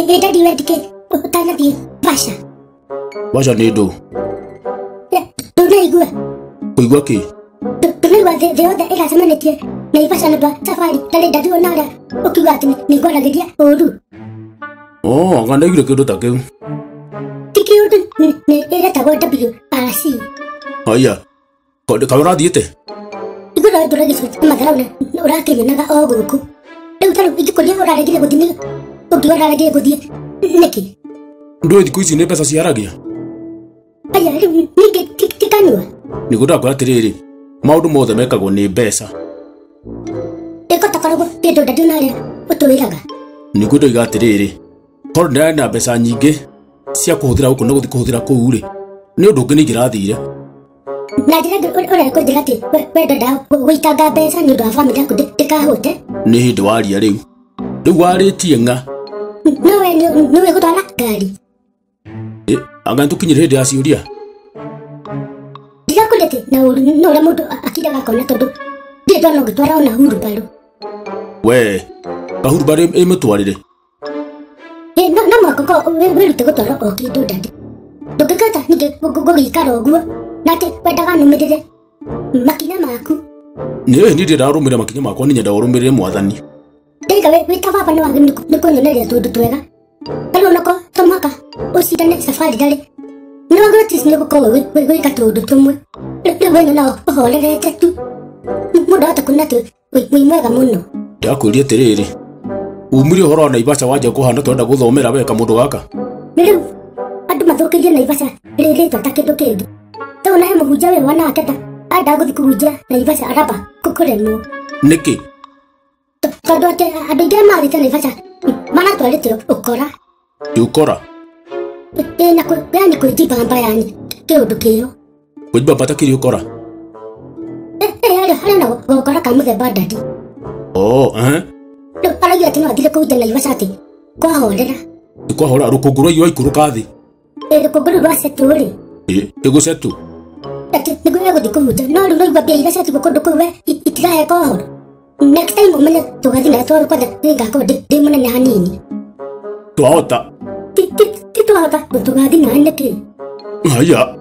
Daddy wendike ũtanathiĩ Basha. Basha nĩ ndũ? Ndũnaigua. Kũigua kĩ? Ndũnaigua thĩ yothe ĩracemanĩtie Naivasha nĩ ũndũ wa safari tarĩ daddy ona ũrĩa ũkiuga atĩ nĩ ngwaragĩria ũru. Oh, anga ndaiguire kĩndũ ta kĩu. Ti kĩũndũ, nĩ ĩretagwo WRC. Haya. Kaĩ ũrathiĩte? Igũrũ ndũragĩcua matharau na ũrakĩnyonaga o gũkũ. Rĩu tarĩu ingĩkũria ũraregire gũthiĩ nĩ ũngiuga ũraregire gũthiĩ nĩkĩ? Ndũĩ thikũ ici nĩ mbeca ciaragia? Aya rĩu ningĩ ti kanua. Nĩguo ndakwĩra atĩrĩrĩ, maũndũ mothe mekagwo nĩ mbeca. Ĩko takoragwo kĩndũ daddy ona ũrĩa ũtwĩraga. Nĩguo ndoiga atĩrĩrĩ, korwo ndĩrarĩ na mbeca nyingĩ cia kũhũthĩra gũkũ na gũthiĩ kũhũthĩra kũu rĩ, nĩ ũndũ ũngĩ nĩ ingĩrathire. Na njĩra ĩngĩ ũrĩa kũnjĩra atĩ we ndwendaga gũitanga mbeca nĩ ũndũ wa bamĩrĩ yaku ndĩkahũte. Nĩ hĩndĩ waria rĩu. Rĩu warĩtie ng'a. No we nĩũĩ gũtwara ngari. Anga nĩtũkinyire hĩndĩ ya ciũria? Ndirakũria atĩ na ũru no ũrĩa mũndũ akindaga akona tondũ ndirĩ ndona ũgĩtwara ona hurumbarũ. We, kahurumbarũ ĩmũtwarĩre. No mũhaka ũkorwo wĩrute gũtwara o kĩndũ daddy. Ndũngĩkĩhota ningĩ gũgĩikara ũguo na atĩ wendaga nũmĩrĩre makinya maku. Nĩ niĩ ndiendaga ũrũmĩrĩre makinya makwa, niĩ nyendaga ũrũmĩrĩre mwathani. Ndaiga wĩ ta baba nĩ wagĩrĩirwo nĩ kũnyonereria tũũndũ twega. Tarĩu onakorwo to mũhaka ũcindane safari ndarĩ, nĩ wagĩrĩirwo at least nĩ gũkorwo gwĩka tũũndũ tũmwe. Rĩu we nyonaga ũhorerete tu. Mũndũ ahota kuona atĩ wĩ mwega mũno. Ndakwĩria atĩrĩrĩ, umire ũhoro wa Naivasha wanjia kũhana tũrenda gũthomera we kamũndũ gaka. Nĩ rĩu andũ mathũkĩirie Naivasha rĩrĩtwa ta kĩndũ kĩngĩ. Tondũ na he mũhunjia wĩ mwana wake endaga gũthiĩ kũhunjia Naivasha aramba kũremwo. Nĩkĩ? Tondũ atĩ andũ aingĩ arĩa marathiĩte Naivasha maratwarĩte ũkora. Ti ũkora? Ĩ, na yani kwĩjibamba yani kĩũndũ kĩo. Kwĩjibamba ta kĩrĩ ũkora? Harĩ na gũkora ka mũthemba daddy. Oh, eh. Rĩu araugire atĩ no athire kũhunjia Naivasha atĩ kwahorera. Nĩ kwahorera, rũkũngũ rwa rwaikũrũka thĩ. Ĩ, rũkũngũ rũu rwa setũ rĩ. Ĩ, ĩgũcetũ. Atĩ nĩguo egũthiĩ kũhunjia, no rĩu naigua mbia iria ciatigwo kũndũ kũu we itiraheka ũhoro. Next time ũmenye tũgathiĩ nawe tondũ kwanja nĩngakorwo ndĩ mũnene hanini. Twahota. Ti twahota, tũgathiĩ nawe nĩkĩ? Haya.